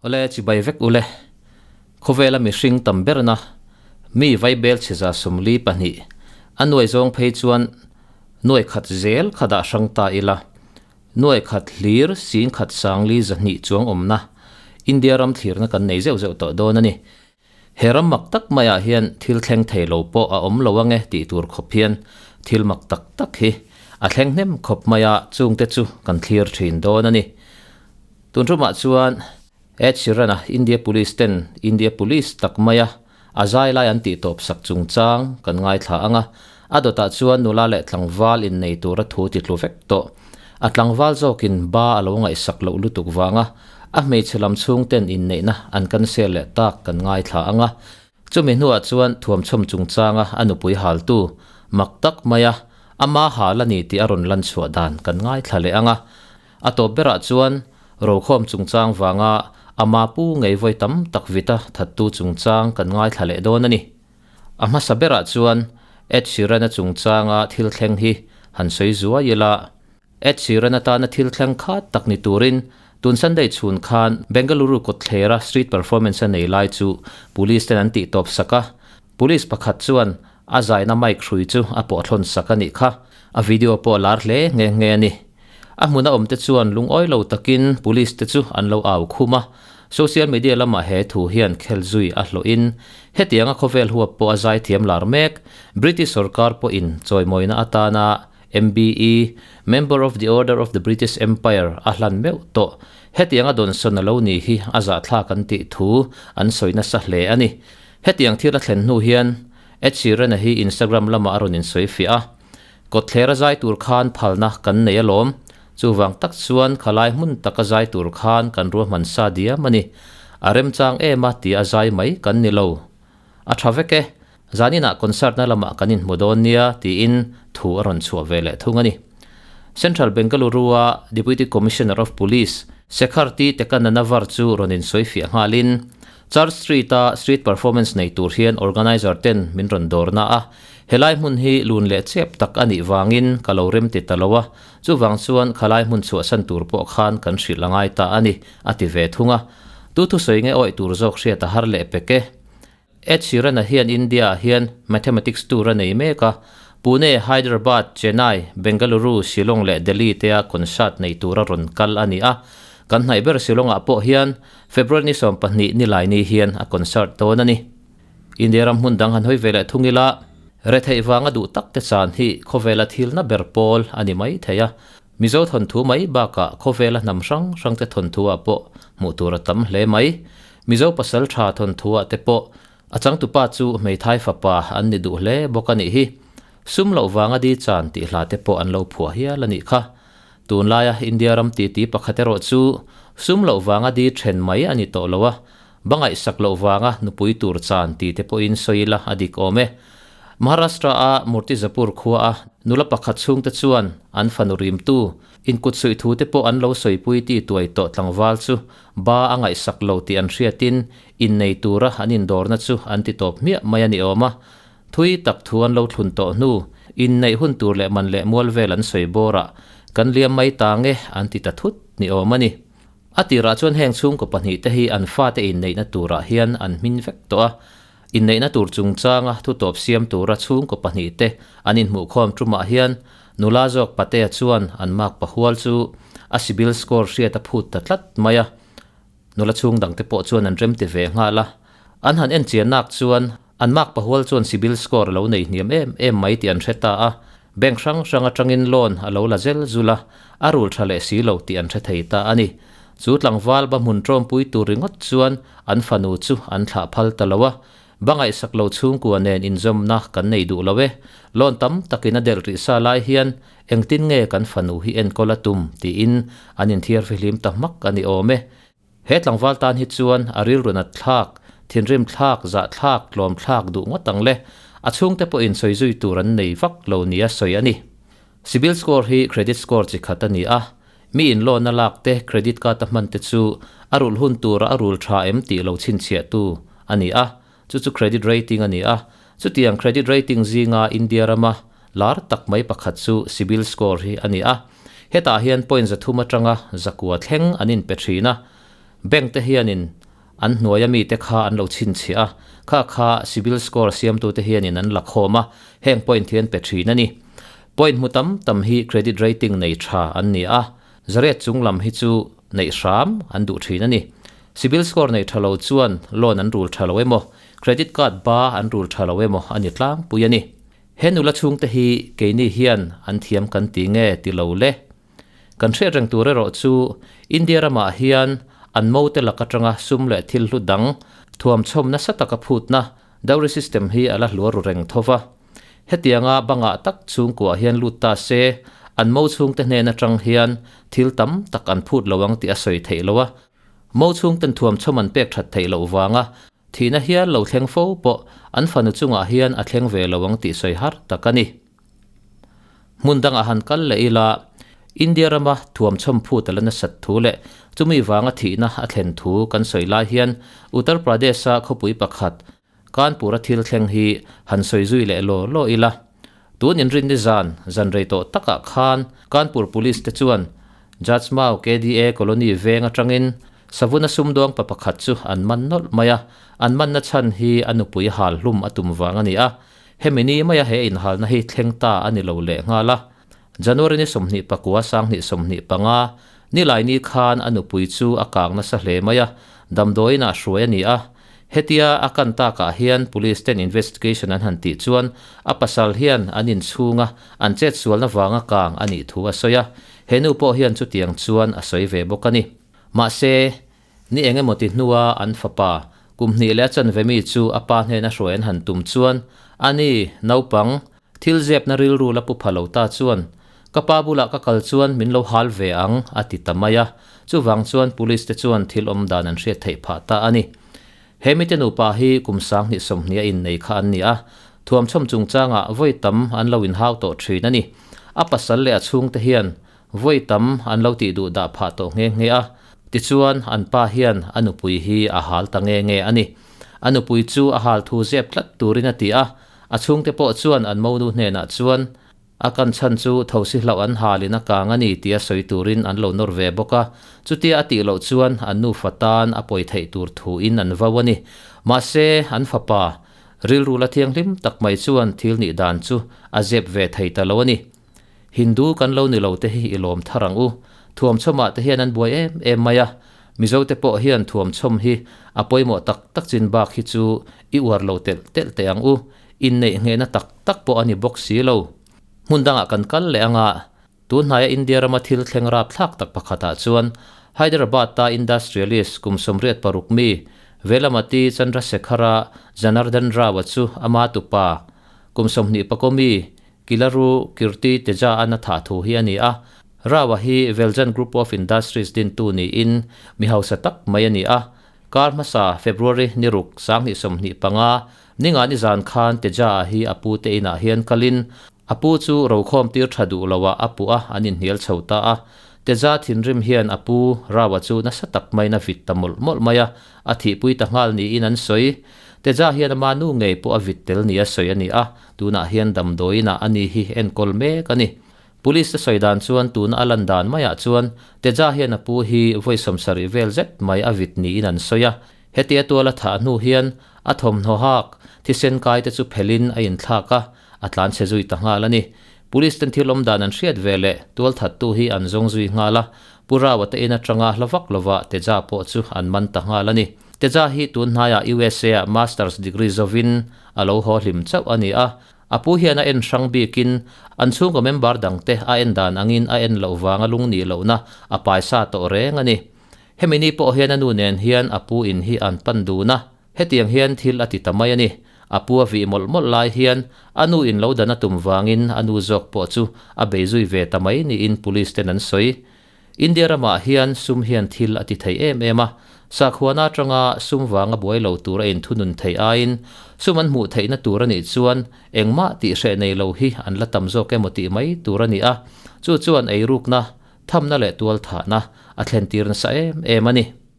Awle chibai vek ule. Khawvela mihring tam berna mi vaibel chhiza 42 a nuai zawng phei chuan nuai khat zel kha dah hrang ta ila. Nuai khat hlir sing khat sangli 200 chuang awmna India ram thlirna kan nei zeuh zeuh tawh dawn a ni. He ram mak tak maiah hian thil thleng thei lo pawh a awm lo ange tih tur khawp hian thil mak tak tak hi a thleng hnem khawp mai a, chungte chu kan thlir thin dawn a ni. Tun tumah chuan Ed Sheeran-a India Police ten India Police tak maia a zai lai an tih tawp sak chungchang kan ngaithla ang a, a dawtah chuan nula leh tlangval innei tura thu ti tlu vek tawh. A tlangval zawkin ba a lo ngaihsak loh lutuk vanga a hmeichhe lam chhungten inneihna an cancel leh tak kan ngaithla ang a. Chumi hnuah chuan thuamchhawm chungchanga a nupui haltu mak tak maia ama hal a ni tih a rawn lan chhuah dan kan ngaithla leh ang a. A tawp berah chuan rokhawm chungchang vanga ama pu ngei vawi tam tak vita thattu chungchang kan ngaithla leh dawn a ni. A hmasa berah chuan Ed Sheeran-a chungchanga thil thleng hi han sawi zuai ila. Ed Sheeran atana thil thleng khat tak ni turin tun Sunday chhun khan Bengaluru kawtthlera street performance a nei lai chu police ten an tih tawp sak a. Police pakhat chuan a zaina mic hrui chu a pawh thlawn sak a nih kha. A video pawh a lar hle nghe nghe a ni. A hmuna awmte chuan lungawi lo takin police te chu an lo au khum a. Social media lamah he thu hian khel zui a hlawhin hetianga khawvel huap pawh a zaithiam lar mek. British sorkar pawhin chawimawina atana MBE, Member of the Order of the British Empire, a hlan meuh tawh. Hetianga dawnsawn a lo ni hi a zahthlak an tih thu an sawi nasa hle a ni. Hetiang thil a thlen hnu hian Ed Sheeran-a hi Instagram lamah a rawn insawi fiah a. Kawtthler a zai tur khan phalna kan nei alawm. Chuvang tak chuan khalai hmun taka zai tur khan kan ruahman sa diam a ni. A remchang em a tia a zai mai kan ni lo. A tha vek e. Zaninah concert na lamah kan inhmu dawn nia tiin thu a rawn chhuah ve leh thung a ni. Central Bengaluru-a Deputy Commissioner of Police, Shekhar T. Tekananavar chu rawn insawi fiah nghalin, Church Street-a street performance nei tur hian organiser ten min rawn dawr na a, helai hmun hi lun leh chep tak a nih vangin ka lo rem ti ta lo a, chuvang chuan khalai hmun chhuahsan tur pawh khan kan hrilh a ngai ta a ni, a ti ve thung a. Tu thusawi nge awih tur zawk hriat a har leh pek e. Ed Sheeran-a hian India-ah hian Mathematics tour a nei mek a, Pune, Hyderabad, Chennai, Bengaluru, Shillong leh Delhi tea concert nei tura rawn kal a ni a. Kan hnaih ber Shillong-ah pawh hian February ni 12 Nilaini hian a concert dawn a ni. India ram hmun dang han hawi ve leh thung ila, retheih vanga duh tak te chan hi khawvela thilna ber pawl a ni mai thei a. Mizo thawnthu mai bakah khawvela hnam hrang hrang te thawnthu-ah pawh hmuh tur a tam hle mai. Mizo pasal tha thawnthu-ah te pawh a changtupa chu hmeithai fapa an ni duh hle bawk a nih hi. Sum loh vanga di chan tih hla te pawh an lo phuah hial a nih kha. Tunlaia India ram titi pakhat erawh chu sum loh vanga di then mai a ni tawh lo a, ba ngaihsak loh vanga nupui tur chan ti te pawhin sawi ila a dik awm e. Maharashtra-a Murtizapur khua-a nula pakhat chhungte chuan an fanu rimtu Inkut suih thu te pawh an lo sawipui tih tuai tawh tlangval chu ba a ngaihsak lo tih an hriatin innei tura an indawrna chu an ti tawp hmiah mai a ni awm a. Thui tak thu an lo thlun tawh hnu, inneih hun tur leh man leh mual vel an sawi bawrah kan liam mai ta nge an ti ta thut ni awm a ni. A tirah chuan heng chhungkaw pahnihte hi an fate inneihna turah hian an hmin vek tawh a. Inneihna tur chungchanga thutawp siam tura chhungkaw pahnihte an inhmuhkhawm tumah hian nula zawk Patea chuan an mark pahual chu a CIBIL score hriat a phut ta tlat mai a. Nula chhung dangte pawh chuan an remti ve nghal a. An han enchian nak chuan an mark pahual chuan CIBIL score a lo nei hniam em em mai tih an hre ta a. Bank hrang hrang atangin loan a lo la zel zul a, a rul tha leh si lo tih an hre thei ta a ni. Chu tlangval ba hmun tawmpui tur ringawt chuan an fanu chu an thlah phal ta lo a, ba ngaihsak lo chhungkua nen inzawmna kan nei duh lo e, loan tam takin a delh rih sa lai hian engtin nge kan fanu hi enkawl a tum tiin an inthiar fihlim ta hmak a ni awm e. He tlangval tan hi chuan a rilru nat thlak, thinrim thlak, zah thlak, tlawm thlak duh ngawt ang le. A chhungte pawhin sawi zui tur an nei vak lo nia sawi a ni. CIBIL score hi credit score chi khat a ni a, mi in loan a lak te, credit card a hman te chu a rulh hun tura a rul tha em tih lo chhinchhiahtu a ni a, chu chu credit rating a ni a. Chutiang credit rating zinga India rama lar tak mai pakhat chu CIBIL score hi a ni a. Hetah hian point 300 atanga 900 thleng an inpe thin a. Bank te hianin an hnuaia mite kha an lo chhinchhiah a, kha kha CIBIL score siamtute hianin an la khawm a, heng point hi an pe thin a ni. Point hmu tam tam hi credit rating nei tha an ni a, zariat chung lam hi chu neih hram an duh thin a ni. CIBIL score nei tha lo chuan loan an rul tha lo emaw, credit card ba an rul tha lo emaw a ni tlangpui a ni. He nula chhungte hi keini hian an thiam kan ti nge ti lo le. Kan hriat reng tur erawh chu India ramah hian an mote lak atanga sum leh thil hlu dang thuamchhawm nasa taka phutna dowry system hi a la hluar ru reng tho va. Hetianga bangah tak chhungkuah hian lut ta se an mo chhungte hnen atang hian thil tam tak an phut lo ang tih a sawi theih lo a. Mo chhungten thuamchhawm an pek that theih loh vanga thihna hial lo thleng fo pawh an fanu chungah hian a thleng ve lo ang tih sawi har tak a ni. Hmun dangah han kal leh ila, India rama thuamchhawm phut a la nasat thu leh chumi vanga thihna a thlen thu kan sawi lai hian Uttar Pradesh-a khawpui pakhat Kanpur-a thil thleng hi han sawi zui leh law law ila. Tun inrinni zan, zan rei tawh takah khan Kanpur Police te chuan Jajmau KDA Colony veng atangin Savuna sumdawng pa pakhat chu an man nawlh mai a, an manna chhan hi a nupui hal hlum a tum vang a ni a. Hemi ni maia he inhalna hi thleng ta a ni lo leh nghal a. January ni 29 2025, nilai ni khan a nupui chu a kang nasa hle mai a, damdawiin ah hruai a ni a. Hetia a kan takah hian Police ten investigation an han tih chuan a pasal hian an inchhunga an chetsualna vanga kang a nih thu a sawi a. He nu pawh hian chutiang chuan a sawi ve bawk a ni. Mahse, Ni eng emaw ti hnua an fapa, kum hnih leh a chanve mi chu a pa hnena hruai an han tum chuan, Ani, naupang, thil zepna rilru la pu pha lo ta chuan, Ka pa bulah ka kal chuan min lo hal ve ang, a ti ta mai a. Chuvang chuan police te chuan thil awm dan an hriat theih phah ta a ni. He mite nupa hi kum 20 20 a innei kha an ni a, thuamchhawm chungchangah vawi tam an lo inhau tawh thin a ni. A pasal leh a chhungte hian Vawi tam an lo tih duh dah phah tawh nghe nghe a, tichuan an pa hian a nupui hi a hal ta nghe nghe a ni. A nupui chu a hal thu zep tlat turin a ti a, a chhungte pawh chuan an monu hnenah chuan a kan chhan chu thosi hlauh an halin a kang a ni tia sawi turin an lo nawr ve bawk a, chutia a tih loh chuan an nufa tan a pawi theih tur thuin an vau a ni. Mahse, an fapa rilru la thianghlim tak mai chuan thil nih dan chu a zep ve thei ta lo a ni. Hindu kan lo ni lo te hi i lawm thar ang u. Thuamchhawmah te hian an buai em em mai a. Mizo te pawh hian thuamchhawm hi a pawimawh tak tak chin bak hi chu i uar lo telh telh teh ang u. Inneih nghehna tak tak pawh a ni bawk si lo. Hmun dangah kan kal leh ang a. Tun hnaia India rama thil thleng rapthlak tak pakhatah chuan Hyderabad-a industrialist kum 86 mi Velamati Chandrasekhara Janardhan Rao-a chu ama tupa kum 24 mi Kilaru Kirti Teja an a thah thu hi a ni a. Rao-a hi Veljan Group of Industries dintu niin mi hausa tak mai a ni a. Kar hmasa February ni ruk 2025, ninga ni zan khan Teja-a hi a pu te inah hian kalin a pu chu rokhawm tir tha duh loah a puh a, an inhnial chho ta a. Teja thinrim hian a pu Rao-a chu nasa tak maiin a vit ta mawlh mawlh mai a, a thihpui ta nghal niin an sawi. Teja hian ama nu ngei pawh a vit tel nia sawi a ni a. Tunah hian damdawiinah a ni hi enkawl mek a ni. Police te sawi dan chuan tuna a lan dan maiah chuan Teja hian a pu hi vawi 70 vel zet mai a vit niin an sawi a. Hetia tuala thah hnu hian a thawmhnaw hak thisen kai te chu phelhin a inthlak a, a tlanchhe zui ta nghal a ni. Police ten thil awm dan an hriat ve leh tualthattu hi an zawng zui nghal a, Pu Rao-a te in atanga hla vak lova Teja pawh chu an man ta nghal a ni. Teja hi tun hnaiah USA-ah Masters degree zovin a lo haw hlim chauh a ni a, a pu hian a en hrang bikin an chhungkaw member dangte a en dan angin a en loh vanga lung nih lohna a paisa tawh reng a ni. Hemi ni pawh hian a nu nen hian a pu in hi an pan dun a, hetiang hian thil a ti ta mai a ni. A pu a vih mawlh mawlh lai hian a nu in lo dan a tum vangin a nu zawk pawh chu a bei zui ve ta mai niin police ten an sawi. India ramah hian sum hian thil a ti thei em em a, sakhuana atanga sum vanga buai lo tur a inthunun theih aiin sum an hmuh theihna tur a nih chuan engmah tih hreh nei lo hi an la tam zawk emaw tih mai tur a ni a, chu chuan eirukna, thamna leh tualthahna a thlentir nasa em em a ni.